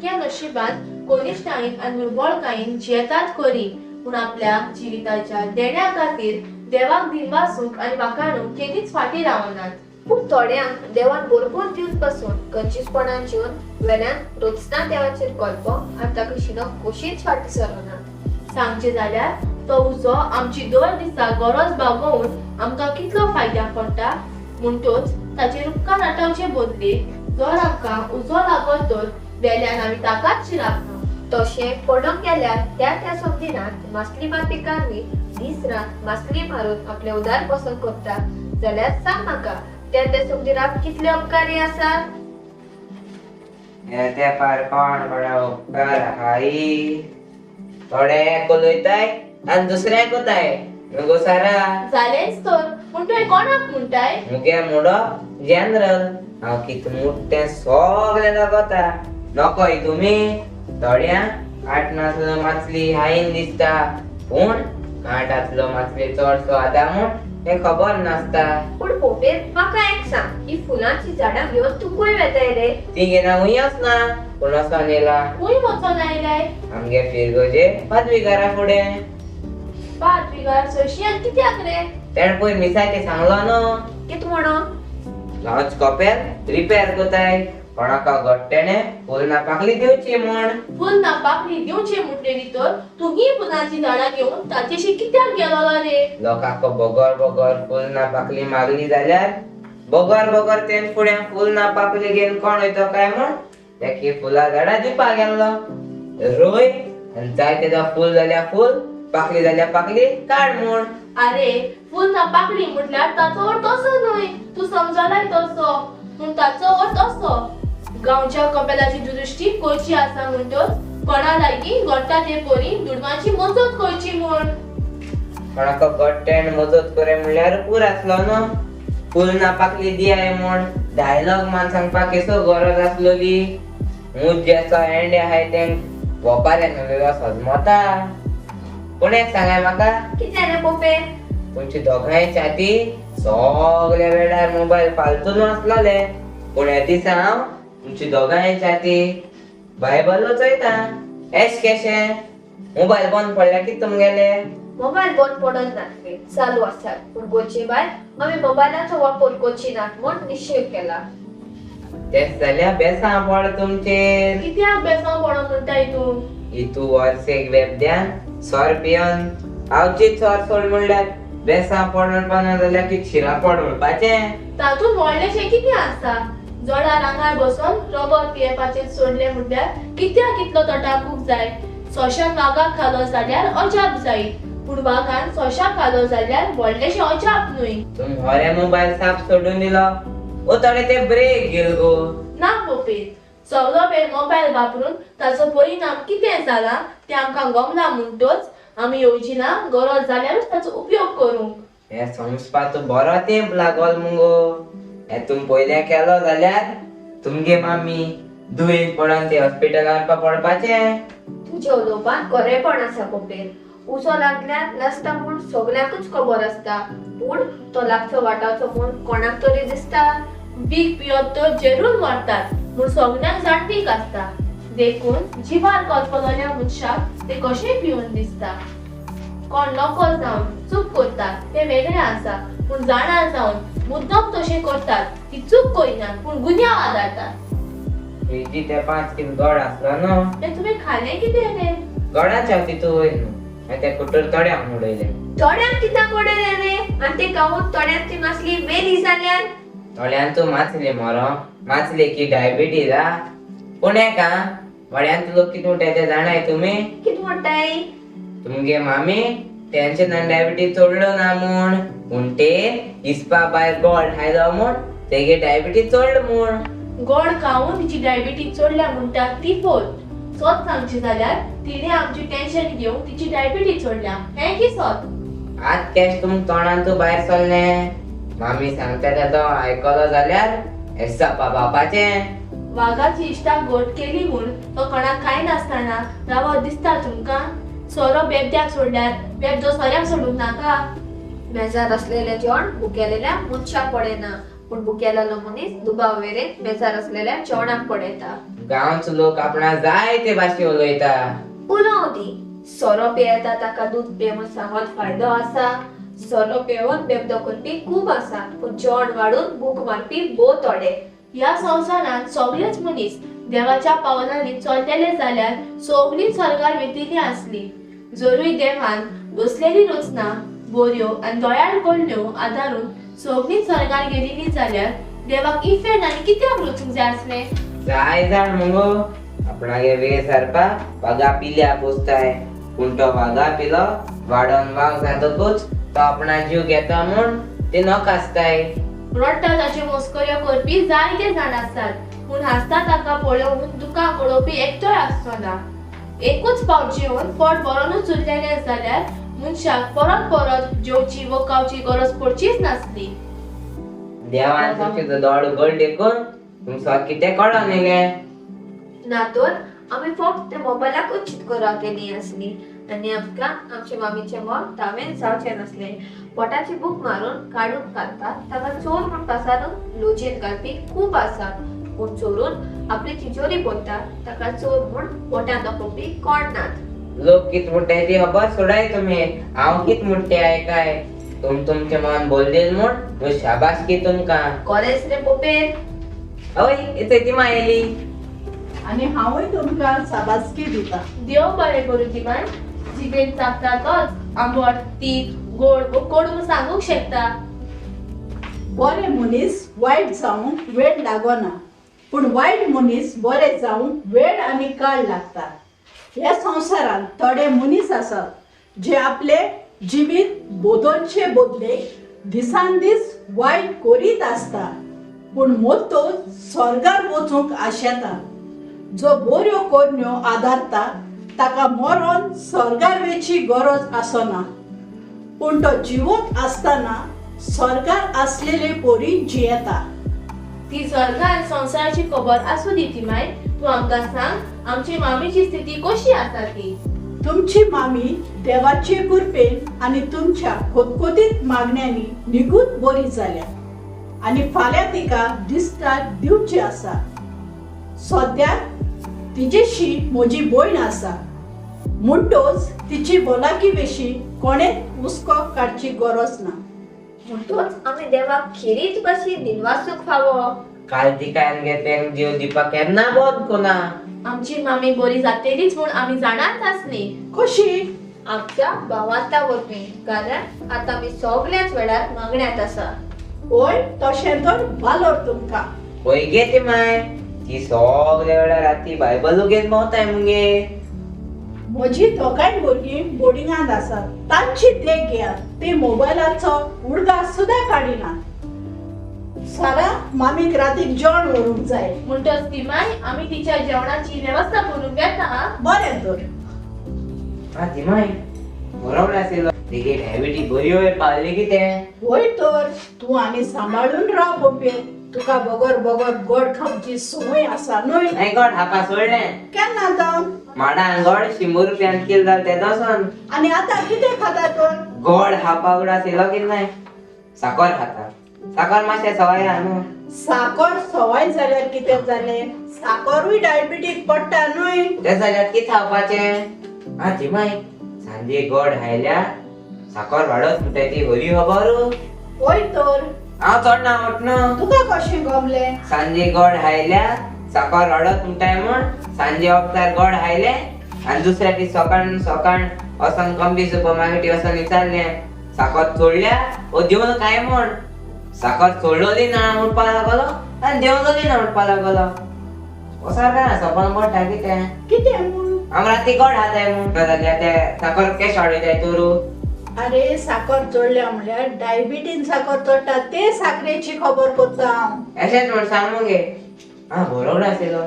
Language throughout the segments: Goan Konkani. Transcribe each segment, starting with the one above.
तुटक्या नशिबान कोनिश्टायेन आनी दुर्बळकायेन जियेतात खरी, पूण आपल्या जिविताच्या देण्या खातीर देवाक दिनवासूंक आनी वाखाणूंक केदीच फाटीं रावनात. पूण थोड्यांक देवान भरपूर दिवन पासून कंजूसपणान जिवन वेल्यान रोचना देवाचेर कोलपो आनी ताका शिनोक कशीच फाटीं सरनात. सांगचें जाल्यार तो उजो आमची दर दिसा गरज भागोवन आमकां कितलो फायद्याक पडटा. म्हणटोच ताचेर उपकार आटावचे बदले जर आमकां उजो लागत तर वेल्यान आमी ताकाच शिरापता. तशें पडोवंक गेल्यार त्या त्या समजिनात मासली मारपी कारवी दीस रात मासली मारून आपलें उदार पसंत करता जाल्यार सांग म्हाका त्या त्या समजिनात कितले उपकारी आसात. हे तेंपार कोण कोणा उपकार आहाय, थोडे एक उलयताय आनी दुसऱ्याक कोताय न्हू गो सारा. जालेंच तर, पूण तुवें कोणाक म्हणटाय? मुगे मुडो जनरल हांव कितें मुट तें सगळें नगोता नकोय तुमी. थोड्यांक कांट नासलो मासली हायन दिसता, पूण कांट आसलो मासली चडसो आता म्हूण हें खबर नासता. पूण पोपेर म्हाका एक सांग, ही फुलांची झाडां घेवन तूं खंय वेताय रे? ती घेना खंय वचना, पूण वचोन येयला. खंय वचोन आयलाय? आमगे फिरगोजे पादविगारा फुडें. पादविगार सोयशी आनी कित्याक रे? तेणें पयर मिसाचें सांगलो न्हू. कितें म्हणून? गांवच कपेल रिपेर कोताय, कोणाका गट्टेणे फूल ना पाकली दिवची म्हूण. फूल ना पाकली दिवची म्हणटली तर तूं ही फुलांची झाडां घेवन ताचेशी कित्याक गेलोलो रे? लोकांक बगर बगर फूल ना पाकली मागली जाल्यार बगर बगर तेन फुडें फूल ना पाकली घेवन कोण वयतो काय म्हूण तेकी फुलां झाडां दिवपाक गेल्लो. रोय आनी जाय तेजो फूल जाल्यार फूल, पाकली जाल्यार पाकली काड म्हूण. आरे फूल ना पाकली म्हटल्यार ताचो अर्थ असो न्हय, तूं समजलाय तसो, पूण ताचो अर्थ असो गांवच्या कपेलाची दुरुस्ती करची आसा म्हणटच कोणा लागीं घडटा ते परी दुडवांची मजत करची म्हूण. कोणाक गट्टेण मजत करे म्हणल्यार पूर आसलो न्हू. फूल ना पाकली दियाय म्हूण डायलॉग मान सांगपाक केसो गरज आसलोली. मूज जे आसा एंडे आहाय तें वोपाऱ्यान उलयलो सजमता. कोण एक सांगाय म्हाका? कितें रे पोपे? तुमची दोगांय छाती सगल्या वेळार मोबायल फालतू नासलोले, पूण हे दिसा हांव तुमची दोगांय छाती बायबल चोयता. एश केशें मोबायल बंद पडल्या कितें तुमगेले? मोबायल बंद पडन नासले, चालू आसात, पूण गोची बाय आमी मोबायलाचो वापर करची नात म्हूण निश्चय केला. तेच जाल्यार बेसां पड तुमचेर. कित्याक बेसां पडो म्हणटाय तूं? इतू वर्सेक वेबद्यान सोर पिवन हांवचीच सोर सोड म्हणल्यार बेसां पड म्हणपा ना जाल्यार कितें शिरा पड म्हणपाचें? तातूंत व्हडलेशें कितें आसा? जोडार आंगार बसून रगत पियेवपाचें सोडलें म्हणल्यार कित्याक कितलो तटाकूंक जाय? सोंशान वागाक खालो जाल्यार अजाप जायत, पूण वागान सोंशाक खालो जाल्यार व्हडलेशें अजाप न्हय. तुमी होरे मोबायल साप सोडून दिलो ओ थोडे ते ब्रेक घेल गो. ना पोपेर, सगळो वेळ मोबायल वापरून ताचो परिणाम कितें जाला तें आमकां गमला म्हणटच आमी येवजिना गरज जाल्यारूच ताचो उपयोग करूंक. हें समजपाचो बरो तेंप लागोल मुगो. हें तुमी पयलें केलो जाल्यार तुमगे मामी दुयेंत पडोन ते हॉस्पिटलान वचपा पडपाचें. तुजें उलोवपांत खरेंपण आसा पोपेर. उजो लागल्यार नासता म्हूण सगल्यांकूच खबर आसता, पूण तो लागचो वाटावचो म्हूण कोणाक तरी दिसता. वीख पियत तर जेरून मरतात म्हूण सगल्यांक जाणवीक आसता, देखून जिवार कल्पलेल्या मनशाक ते कशेंय पिवन दिसता. कोण नकळ जावन चूक करता तें वेगळें आसा, पूण जाणा जावन मुद्दम तशें करतात ती चूक करिनात पूण गुन्यांव आदारतात. फ्रिजी ते 5 कील गोड आसलो न्हू. तें तुवें खालें कितें रे? गोडाच्या तितू वयर न्हू, मागीर ते कुटूर तोड्यांक उडयलें. तोड्यांक कित्याक उडयलें रे? आनी तें खावन तोड्यांत ती मासली मेली जाल्यार? तोड्यांत तूं मासली मरो, मासली की डायबिटीज आ. पूण एक आं, वड्यांत लोक कितें म्हणटाय तें जाणाय तुमी? कितें म्हणटाय? तुमगे मामी टेन्शनान डायबिटीज चडलो ना म्हूण, पूण ते हिसपा भायर गोड खायलो म्हूण तेगे डायबिटीज चडलो म्हूण. गोड खावन तिची डायबिटीज चडल्या म्हणटा ती फोट. सत सांगचें जाल्यार तिणें आमची टेन्शन घेवन तिची डायबिटीज चडल्या हें की सत. आत कॅश तुमकां तोंडान भायर सरलें. मामी सांगता तें आयकलो जाल्यार एसापा बापाचें. वागाची इश्टाक गोट केली म्हूण तो कोणाक खायनासतना रावत दिसता तुमकां? सोरो बेबद्याक सोडल्यार बेबदो सोऱ्याक सोडूंक नाका. मेजार आसलेलें जेवण भुकेलेल्या मनशाक पडना. पूण भुकेलेलो मनीस दुबाव वेरेन मेजार आसलेल्या जेवणाक पळयता. गांवचो लोक आपणा जाय ते भाशे उलयता. उलोवं दी. सोरो पियेता ताका दूद पिये म्हूण सांगोन फायदो आसा? सोरो पियेवन बेबदो करपी खूब आसा, पूण जेवण वाडून भूक मारपी भोव थोडे. ह्या संवसारांत सगळेच मनीस देवाच्या पावलांनी चलतले जाल्यार सगळीं स्वर्गार वेतिल्लीं आसली. जरूय देवान बसलेली रचना बऱ्यो आनी दयाळ करण्यो आदारून सगळीं स्वर्गार गेलेली जाल्यार देवाक इफेर्न आनी कित्याक रचूंक जाय आसलें? जाय जाण मुगो आपणागे वेळ सारपाक वागा पिल्या पोसताय, पूण तो वागा पिलो वाडोन वाग जातकूच तो आपणा जीव घेता म्हूण ते नोक आसताय. रडटा ताच्यो मस्कऱ्यो करपी जायते जाण आसतात, पूण हांसता ताका पळोवन दुकां गळोवपी एकटोय आसचो ना. एकूच पावट जेवन पोट भरोनूच उरलेलें जाल्यार मनशाक परत परत जेवची व खावची गरज पडचीच नासली. देवान तुमचे दोड उगड देखून तुमचो कितें कळोन येयलें ना तर आमी फक्त मोबायलाकूच चितको रावतेली आसली आनी आमकां आमचे मामीचें मन तावेन जावचें नासलें. पोटाची भूक मारून काडून घालतात ताका चोर म्हूण पासारून लोजेन घालपी खूब आसात, पूण चोरून आपली तिजोरी भरता ताका चोर म्हूण पोटान दाखोवपी कोण नात. लोक कित म्हणटाय ती खबर सोडाय तुमी, हांव कित म्हणटाय काय तुम तुमचें मन बोलदेल म्हूण शाबासकी तुमकां. कॉलेज रे पोपेर. हय इथे ती मायली. आनी हांवूय तुमकां शाबासकी दिता. देव बरें करूं तिमान. जिबेन चाखता तोच आंबट तीख गोड वो कोडू सांगूंक शकता. बरे मनीस वायट जावंक वेळ लागना, पूण वायट मनीस बरे जावंक वेळ आनी काळ लागता. ह्या संवसारांत थोडे मनीस आसात जे आपले जिवीत बदलचे बदले दिसान दीस वायट करीत आसता, पूण मोतो स्वर्गार वचूंक आशेता. जो बऱ्यो करण्यो आदारता ताका मरोन स्वर्गार वेची गरज आसना, पूण तो जिवंत आसतना स्वर्गार आसलेले परी जियेता. ती स्वर्गान संवसाराची खबर आसूं दी तिमाय, तूं आमकां सांग आमची मामीची स्थिती कशी आसा ती. तुमची मामी देवाचे कृपेन आनी तुमच्या खोतखोतीत मागण्यांनी निगूत बरी जाल्या आनी फाल्यां तिका डिस्चार्ज दिवची आसा. सद्याक तिजेशी म्हजी भयण आसा, म्हणटोच तिची भलायकी विशीं कोणेच हुस्को काडची गरज ना. म्हणटोच आमी देवाक खेरीत कशी दिनवासूंक फावो. काल तिका घेते जीव दिवपाक केन्ना बंद कोना. आमची मामी बरी जातेलीच म्हूण आमी जाणाच आसली. कशी? आमच्या भावांता वरवीं, कारण आतां आमी सगल्याच वेळार मागण्यांत आसा. हय तशें तर वालोर तुमकां. पळय गे ती माय, ती सगल्या वेळार राती बायबल घेवन भोंवताय मुगे. म्हजी दोगांय भुरगीं बोर्डिंगांत आसात, तांची देख घेयात. ती मोबायलाचो उडगास सुद्दां काडिनात. सारा मामीक रातीक जेवण व्हरूंक जाय. म्हणटच तिमाय आमी तिच्या जेवणाची वेवस्था करूंक येता. बरें तर. हा तिमाय बरोबर आशिल्लो तिगे डायबिटी बरी वयर पावली कितें? वय तर तूं आनी सांबाळून राव पोपेर, तुका बगर बगर गोड खावची संवय आसा न्हय? नाही गोड हापा सोडलें. केन्ना जावन? माडान गोड 100 रुपयान किल जालें तेदोसून. आनी आतां कितें खाता तर? गोड खावपा उगडास येयलो कितें नाय, साकर खाता. साकर मातशें सवाय आहा न्हू. साकर सवाय जाल्यार कितें जालें? साकरूय डायबिटीक पडटा न्हय? तें जाल्यार कितें खावपाचें? हा तिमाय सांजे गोड खायल्यार साकर वाडत म्हणटाय ती बरी खबर. वय तर. हांव चड ना उठना. तुका कशें गमलें? सांजे गोड खायल्यार साकर वाडत म्हणटाय म्हूण सांजे वखदार गोड खायलें आनी दुसऱ्या दीस सकाळ सकाळ वचोन कम्बी सुपर मार्केटी वचोन विचारलें साकर चोडल्या वो देवून काय म्हूण. साकर चोडलोली ना म्हणपाक लागलो आनी देंवलोली ना म्हणपाक लागलो. सारकें ना सपन पडटा कितें? कितें म्हूण? हांव राती गोड खाताय म्हूण जाल्यार ते साकर केश वाडयताय तोरू. अरे साकर चडल्या म्हणल्यार डायबिटीन साकर चडटा ते साकरेची खबर करता हांव. अशेंच म्हूण सांग मगे. हा बरोबर आशिल्लो.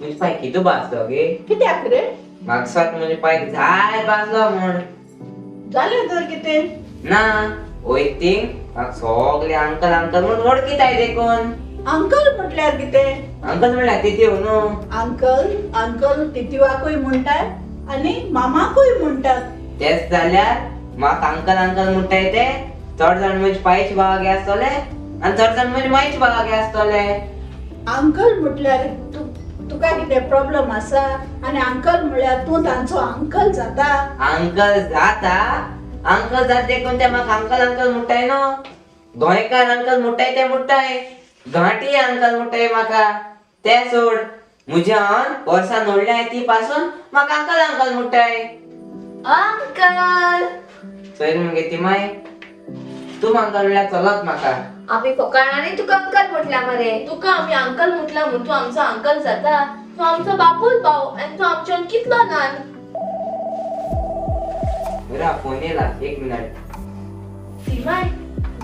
म्हजे पांय कितू भाजलो गे? कित्याक रे? म्हाका म्हजे पांय जाय भाजलो म्हूण. जालें तर कितें? ना वयतींग म्हाका सगळे अंकल अंकल म्हूण वळखीताय देखून. अंकल म्हटल्यार कितें? अंकल म्हणल्यार तितीव न्हू. अंकल अंकल तितीवाकूय म्हणटात आनी मामाकूय म्हणटात. तेच जाल्यार म्हाका अंकल अंकल म्हणटाय ते चड जाण म्हजे पांयच भावागे आसतले आनी चड जाण म्हजी मायचे बागे आसतले. अंकल म्हटल्यार तूं तुका कितें प्रॉब्लम आसा? आनी अंकल म्हळ्यार तूं तांचो अंकल जाता. अंकल जाता, अंकल जाता देखून ते म्हाका अंकल अंकल म्हणटाय न्हू. गोंयकार अंकल म्हणटाय ते म्हणटाय, घांटी अंकल म्हणटाय म्हाका. ते सोड, म्हज्या वर्सां नोडल्याय ती पासून म्हाका अंकल अंकल म्हणटाय. अंकल चोयल मगे ती माय, तूं अंकल म्हणल्यार चलत म्हाका. आमी फकाणांनी तुका अंकल म्हटल्या मरे. तुका आमी अंकल म्हटला म्हूण तूं आमचो अंकल जाता? तूं आमचो बापूल भाव आनी तूं आमच्यान कितलो ल्हान. बरा फोन येयला, एक मिनट. सीमाय,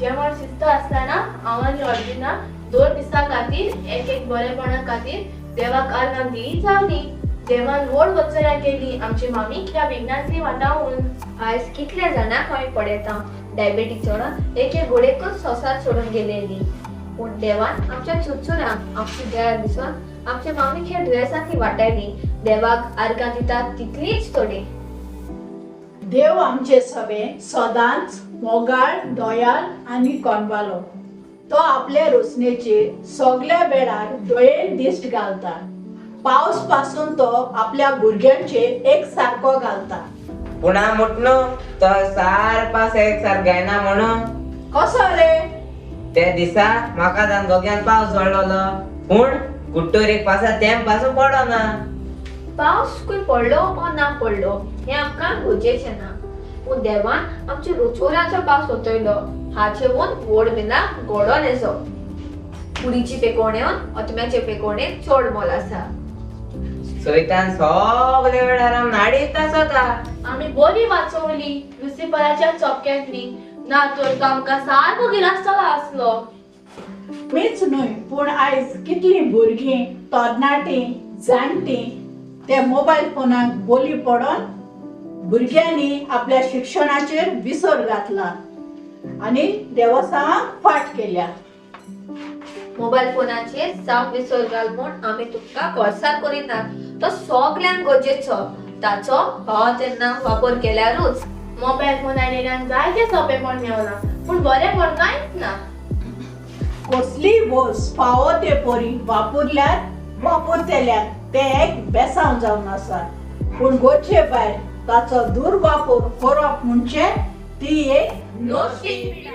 जेवण शिजता आसतना हांव आनी ऑर्जिना 2 दिसां खातीर एक एक बरेपणा खातीर देवाक आर्गां दिली जावनी. देवान व्हड वचऱ्या केली आमची मामीक ह्या विघ्नांतली वाटावून. आयज कितल्या जाणांक आमी पळयता डायबेटीस चडोन एक एक गोळेकूच संवसार सोडून गेलेली. पूण देवान आमच्या चुरचुरांक आमची दया दिसून आमच्या मामीक ह्या दुयेंसांतली वाटायली. देवाक आर्गां दितात तितलीच थोडी. देव आमचे सवे सदांच मोगाळ, दयाळ आनी कोनवालो. तो आपले रोसणेचेर सगल्या वेळार दयेन दिश्ट घालता. पावस पासून तो आपल्या भुरग्यांचेर एक सारको घालता. पूण हांव म्हट न्हू तो सार पास एक सार गायना म्हणून. कसो रे? त्या दिसा म्हाका जावन गोग्यान पावस पडलेलो, पूण कुट्टोरेक पासा तेम पासून पडना. पावस खंय पडलो ओ ना पडलो हें आमकां गरजेचें ना, पूण देवान आमच्या रोचोराचो पावस ओतयलो. हाचे वोन व्हड मिना घडोन येसो. कुडीची पेकोणेवन ओतम्याचे पेकोणे चड मोल आसा. सैतान सगळे वेळार आम नाडीत आसता. आमी बरी वाचवली लुसिफराच्या चोपक्यांतली, ना तर तो आमकां सारको गिरासतलो आसलो. मीच न्हय पूण आयज कितलीं भुरगीं, तरणाटीं, जाणटीं ते मोबायल फोनाक बोली पडोन भुरग्यांनी आपल्या शिक्षणाचेर विसर घातला आनी देवसांक फाट केल्या. मोबायल फोनाचेर साफ विसर घाल म्हूण आमी तुमकां कोर्सार करिनात. तो सगल्यांक गरजेचो, ताचो फावो तेन्ना वापर केल्यारूच. मोबायल फोन आयिल्ल्यान जायते सोंपेपण मेवलां, पूण बरेंपण कांयच ना. कसलीय वस्त फावो ते परी वापरल्यार वापरतल्याक तें एक बेसांव जावन आसा, पूण गरजे भायर ताचो दुर्वापर करप म्हणजे ती एक नश्टी.